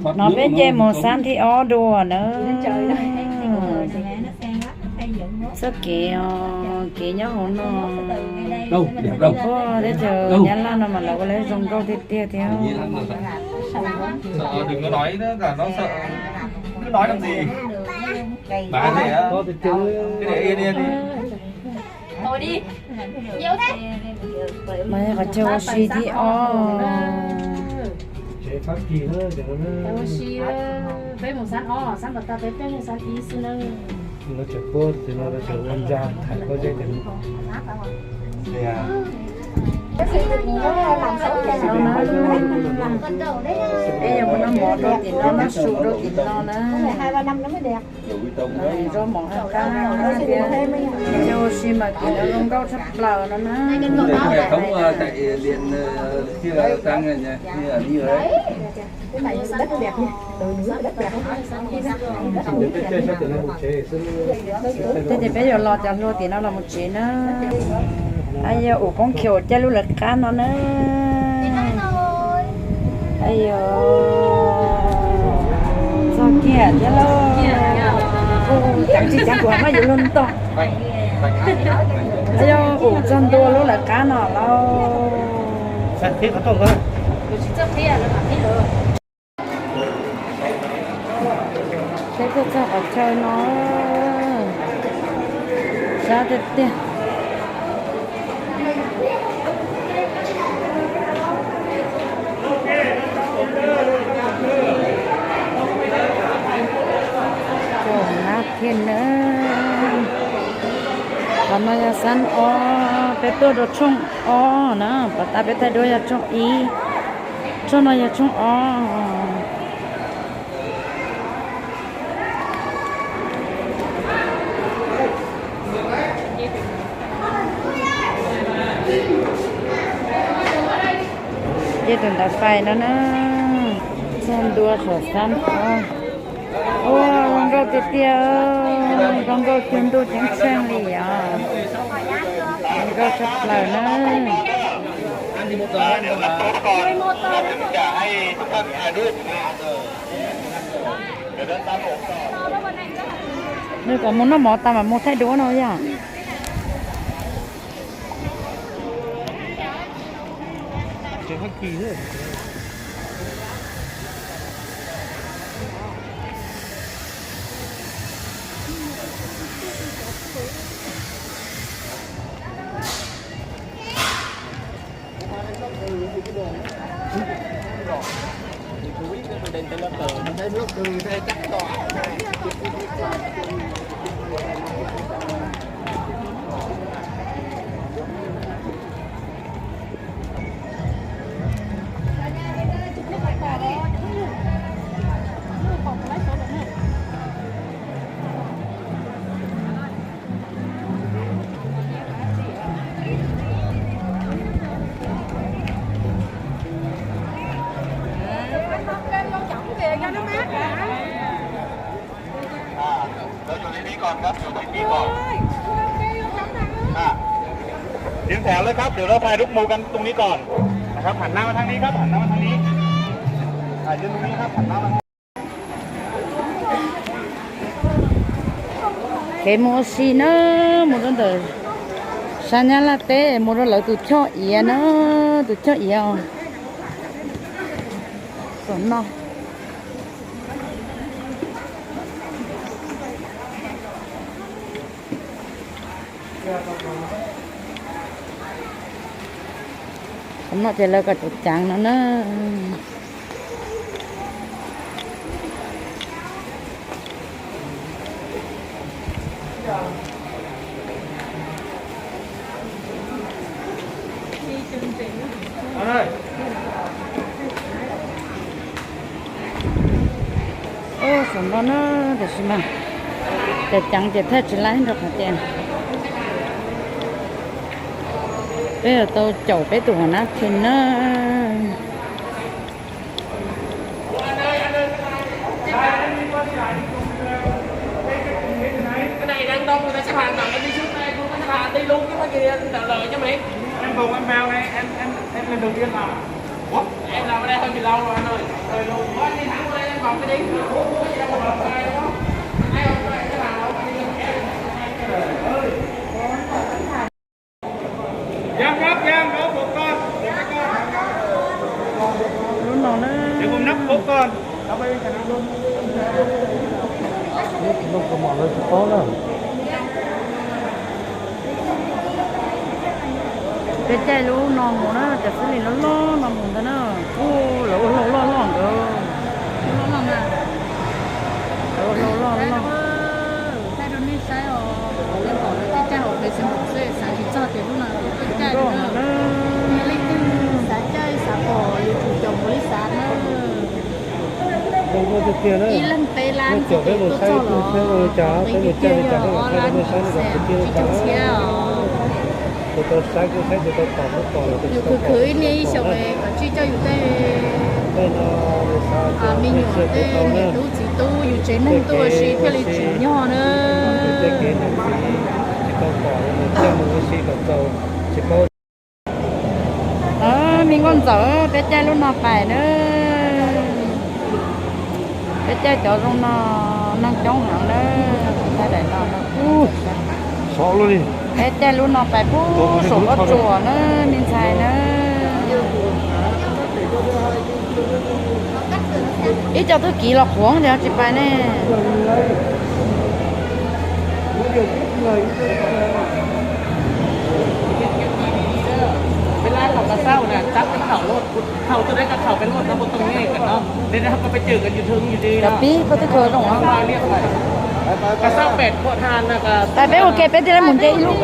No peb nce mus xab thib ob dua na. Txoj kev, kev nyob hauv no. Ua teb chaws Nyab Laj no mas lawv ua lawv zoo nkauj tiag tiag thiab. Mas yog qhov chaw ua si thib ob. Peb yuav mus noj mov rau tim no, noj su rau tim no na. Zaub mov haj qab thiab, ua si mas tim no zoo nkauj tshaj plaws no na. Tej ces peb yuav los cov hlua tim no los mus tsev na. Yog ua koob khiav caij lub lawv qab no na. Yog txog kiag thiab lauj. Kuv cav tsis cav kuv mam yuav luag ntog. Yog ua txog ntua lub lawv qab no lauj. Peb tuaj txog qhov chaw no, sab tiag tiag. Cov nab thiaj na. Qhov no yog xab ob, peb tuaj rau tshooj ob na, pov tas peb thaij duab yog tshooj ib, tshooj no yog tshooj ob. Ces tus ntawd fais no na, txog ntua saum xab ob. Ua zoo nkauj tiag tiag, zoo nkauj cuag ntuj ceeb tsheej li os. Zoo nkauj tshaj plaws na. Nws kom mus noj mov tas mam mus thaij duab no yom. Tiếp theo nữaครับ,เดี๋ยวเราถ่ายรูปหมู่กันตรงนี้ก่อนนะครับ หันหน้ามาทางนี้ครับ หันหน้ามาทางนี้ ถ่ายรูปตรงนี้ครับ หันหน้ามา Kev mus ua si na, mus rau ntawm sab Nyab Laj teb, mus rau lawv tus choj iav na, tus choj iav os. Tom no. Qhov no ces lawv kom cov caav no na. Ub, saum no na, tiam sis mas cov caav ces thaij tsis laib rau qhov tias peb yuav tau caum peb tus hua nab khes na. Cái này đang đông, người ta xếp hàng, tao đi trước đây, không có xếp hàng, đi luôn cái kia trả lời cho mày. Em Hồng, em vào này, em em em lần đầu tiên vào. Ủa? Em làm ở đây hơi bị lâu rồi anh ơi. Hơi lâu. Ủa, anh đi thẳng qua đây. Lub no na. Peb caij lub no mus na, cov xib lis loj loj no mus ntag na. Ua lawv ua loj loj loj nkawd. Lawv ua loj loj loj. Caij rau nej saib os, tej pom lawv caij caij hauv Facebook xwb xav tsis txog tias lub no lub caij caij no na. Yog leej twg xav caij xav pom yuav tsum caum npaum li xav na. Ib leeg peb lab, nej caum peb mus saib tuaj txog los peb mus caij li cas peb mam thaij rau nej saib, nej cov kwv tij neej tsa na. Tus tau saib kuj saib, tus tau pom kuj pom, tus tsis tau pom kuj tsis tau pom na. Yus khwv khwv ib niaj ib xyoos kom tsij coj yus tej me nyuam, tej niam tub txiv tub, yus tsev neeg tuaj ua si thiaj li tsim nyog na. Tej kev niam txiv tsis tau pom, mus caij mus ua si kom txaus, tsis paub. Me nkauj ntxawm, peb caij lub no pais na. Peb caij cov zoo no, neeg coob heev na. Caij daim no no. Peb caij lub no pais pub saum pob tsuas na, me ntxhais na. Ib co twb kiv los qhuav ces tsis pais ne. Cov pib koj twb khaws zoo os. Pais peb ua ke peb thiaj li mus nce ib lub.